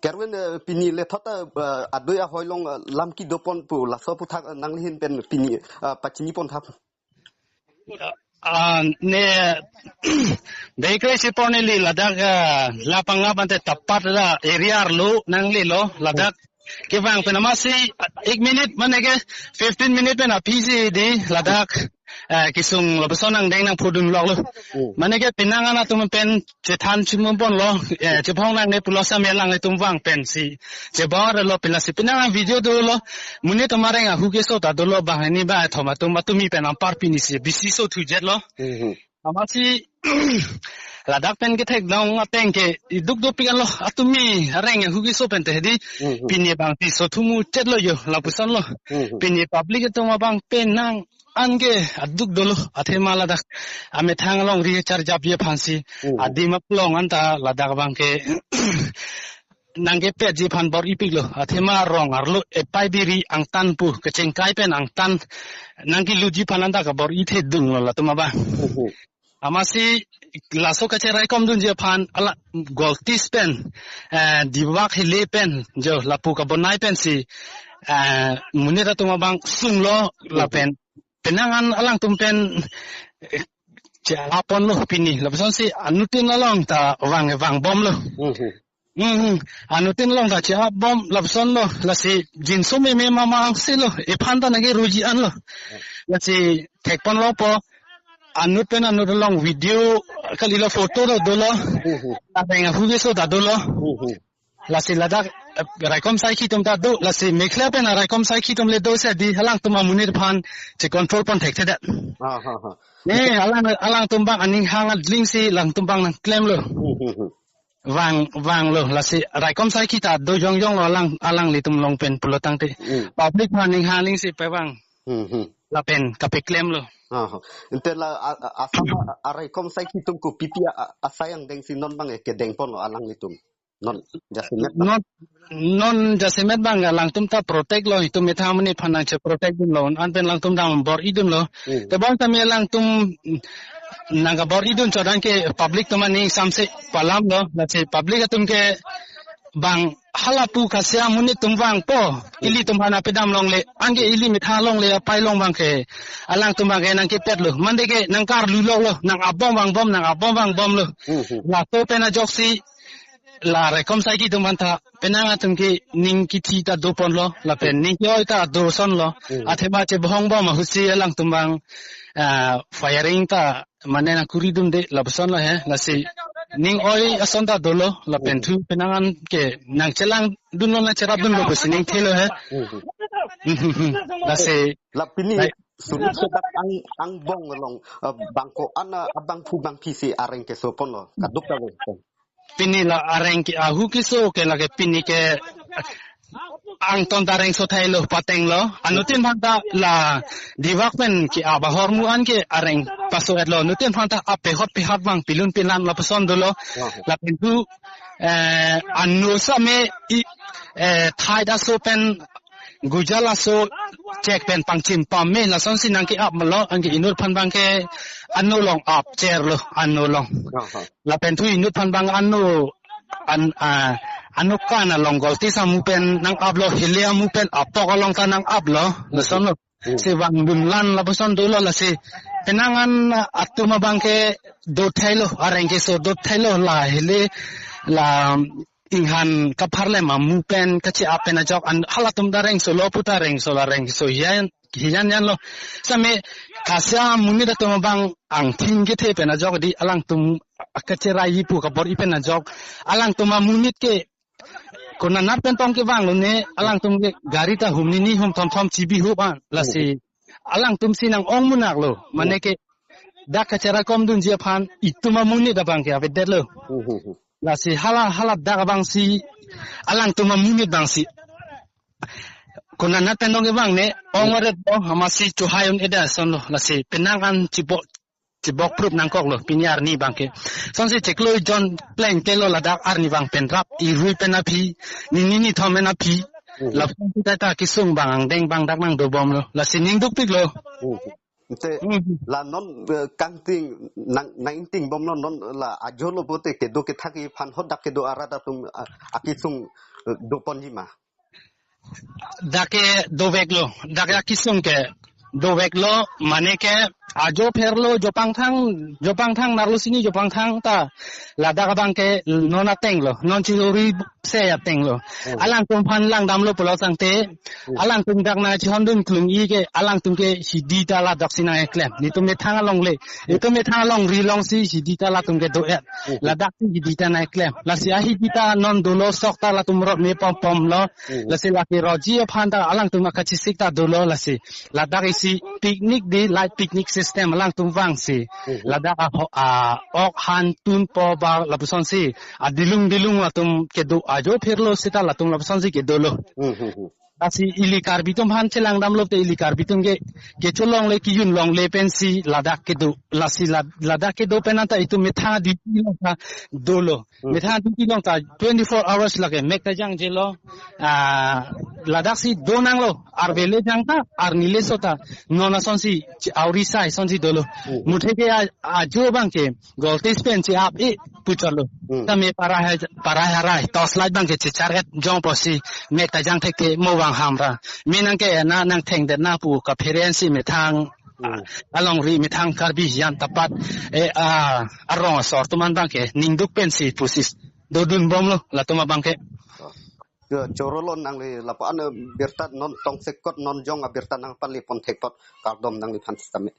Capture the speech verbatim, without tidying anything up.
Kerwin, eh, pini lethot, eh, adui ahoi along, eh, lam kedo pon pu laso aphuthak, eh, nangli ahin pen pini, eh, pachini pon thap. Ah, ne Bekre si pon neli ladak, ah, lapang lapan te tapat la area arlo nanglelo ladak kevang pen amatsi ek minute mane ke fifteen minute pen aphi si di ladak, eh, kesung lapuson angdeng nangpudun loklo. Hmm. Mane ke penang an atum pen chethan chimum ponlo, eh, chephong nangne pulo same alanglitum vang pensi chebor lo penasi penang an video dolo, monit atum areng ahu keso ta dolo banghini ba thom atum atumi pen anpar pini si bisi so thujet lo. Mhm. Amatsi ladak pen kethek dong ateng ke iduk dopik anlo atumi areng ahu keso pen te di. Mhm. Pini bang ti so thumu chet lo yo lapuson lo. Mhm. Pini public atum abang penang an ke aduk dolo athema ladak amethang along ri charjap ye aphansi. Hmm. Adim aklong anta ladak abang ke nangkepetji aphan bor-ipiklo athema rong arlo epai biri angtan pu kechengkai pen angtan nangkeluji aphan anta kabor-i thedunlo latum abang. Hmm. Amatsi laso kacheraikom dunji aphan ala goltis pen, eh, Diwak Hile pen jo lapu kabonai pensi, eh, monit atum abang sunglo lapen penang an alangtum pen, eh, che-a ponlo pini. Lapuson si anuttin along ta vang vangbomlo. Mhm. Mhm. Anuttin along ta che-a bom lapuson lo. Lasi jinso meme mama angse lo. Ephan ta nangkeruji anlo. Lasi thek ponlo po. Anut pen anut along video kalilo photo lo dolo. Mhm. Areng ahu keso ta dolo. Mhm. Lasi ladak, eh, raikom saikhi atum ta do, lasi Meghalaya pen raikom saikhi atum le do si di alangtum amonit aphan che-control pon thekthedet. Ha, ha, ha. Ne, alang, alangtum abang aning hang adling si alangtum abang nangklemlo. Hmm, hmm, hmm. Vang, vanglo, lasi raikom saikhi ta do jongjong lo alang, alanglitum along pen pulo tangte. Hmm. Public aphan aning hang adling si pevang. Hmm, hmm. Lapen kapeklemlo. Ha, ha. Ante la, a, a, asap a, araikom saikhi atum kopi pi a, a, asai angdeng si non abang ke kedeng ponlo alanglitum. Non jasemet abang. Non, non jasemet abang alangtum ta protect lo, itum methang amonit aphan nangche protect dunlo, an pen alangtum dam bor-i dunlo. Hmm. Tebon tame alangtum nangkabor-i dun chodan ke public atum aning samse palamlo, lasi public atum ke bang halapu khasi amonit atum vangpo, ilitum aphan apedam longle, anke ili methang longle apai along abang ke, alangtum abang ke nangkepetlo, mande ke nangkarlu loklo, nang-ap bom vangbom, nang-ap bom vangbomlo. Hmm, hmm. Laso pen ajoksi, la raikom saikhi atum aphan ta, penang atum ke ning kithi ta do ponlo, lapen ning ke-oi ta do asonlo. Hmm. Athema chebohong bom ahutsi alangtum abang, ah, firing ta mane nangkuri dunde lapuson lo he, lasi ning oi ason ta dolo, lapen thu penang an ke nangchelang dunlo nangcherap dunlo pusi ning thelo he. Hmm, hmm. Hmm, hmm, hmm. Lasi La pini, lai. Suri sedak ang, angbong along, eh, bang ko-an, eh, abangphu bangphi si areng keso ponlo, kaduk ta lo. Pini la areng ke ahu keso ke lake pini ke angton ta rengso thailo patenglo. Anuttin aphan ta la Diwak pen ke abahor mu an ke areng paso-etlo. Anuttin aphan ta apehot pehot abang pilun pilan lapuson dolo. Aha. Lapen thu, eh, ano same i, eh, thai da so pen Guja laso chek pen pangchim pame lasonsi nangke-ap malo, anke inut aphan abang ke ano along ap cherlo, ano along. Aha. Lapen thu inut aphan abang ano an, ah, ano kan along goltis amu pen nang-aplo, hile amu pen apok along ta nang-aplo, lason lo. Hmm. Si vangdun lan lapuson dolo lasi. Penang an atum abang ke do thailo, areng keso do thailo la hile la inghan kapharlem amu pen kache-ap pen ajok an halatum ta rengso lo pu ta rengso la rengso hiyan hiyan yan lo. Same khasi amonit atum abang angthing kethe pen ajok di alangtum kacherai pu kabor-i pen ajok alangtum amonit ke konanat pen tong kevang lo ne alangtum ke gari ta hum nini hum thom thom chibi hup an lasi alangtum si nang-ong munak lo mane ke dak kacheraikom dunji aphan itum amonit abang ke avedetlo. Hmm, hmm, hmm. Lasi hala, hala dak abang si alangtum amonit abang si konanat pen tong kevang ne ong aret bo amatsi chohai un-edet asonlo lasi penang an chibok, chibok proof nangkoklo pini arni abang ke. Sonsi chiklo jon pleng telo ladak arni abang pen rap irui pen aphi, nini nithom pen aphi. Hmm. Lapuson si ta ta kesung abang angdeng abang dak nangdobomlo. Lasi ning dukpiklo. Hmm. Ante Hmm. la non, eh, kangting nang, nang ingting bomlo non la ajolo pote kedo kethak aphan hadak kedo arat atum, ah, akesung eh, doponji ma? Dak ke doveklo, dak ya kisung ke doveklo, mane ke ajo pherlo, jopangthang, jopangthang narlo sini jopangthang ta ladak abang ke non atenglo, non chirori se atenglo. Hmm. Alangtum aphan langdamlo pulo tangte, hmm, alangtum dak nangchihondun klung-i ke, alangtum ke hidi ta ladak si nangklem. Netum methang alongle, netum methang alongri alongsi hidi ta latum ke do-et. Hmm. Ladak si hidi ta nangklem. Lasi ahidi ta non dolo sok ta latum rot me pompomlo. Hmm. Lasi lake rotji aphan ta alangtum akachesik ta dolo lasi. Ladak isi picnic dei, light picnic system alangtum vangsi. Hmm. Ladak a ho-, a ok han tun po ba lapusonsi. Adilung dilung latum kedo ajo pherlo seta latum lapusonsi kedolo. Hmm, hmm, hmm. Lasi ili Karbi atum aphan chelangdamlo te ili Karbi atum ke kecholongle kejunlongle pensi ladak kedo. Lasi lad-, ladak kedo pen anta itum methang di long ta dolo. Hmm. Methang di long ta twenty-four hours lake mek ta jangjelo. Ah, ladak si donanglo. Arve le jang ta, arni le so ta. Non asonsi, ch-, auri sai asonsi dolo. Hmm. Muthe ke a-, ajo abang ke, goltis pen si ap-i puchotlo. Hmm. Ta me parai, parai harai, torch light abang ke chechar-et jong pusi, mek ta jang thekthe mo vang hamra. Me nang ke na nang thengdet na pu kaphere-an si methang, hmm, alongri methang Karbi jan tapat, eh, ah, arong asor atum an abang ke, ningduk pensi pusi dodun bomlo, latum abang ke. Ke chorolo nangli lapu-an, eh, birta non tongsekot non jong abirta nangpale pon thekpot kardom nangliphan sitame.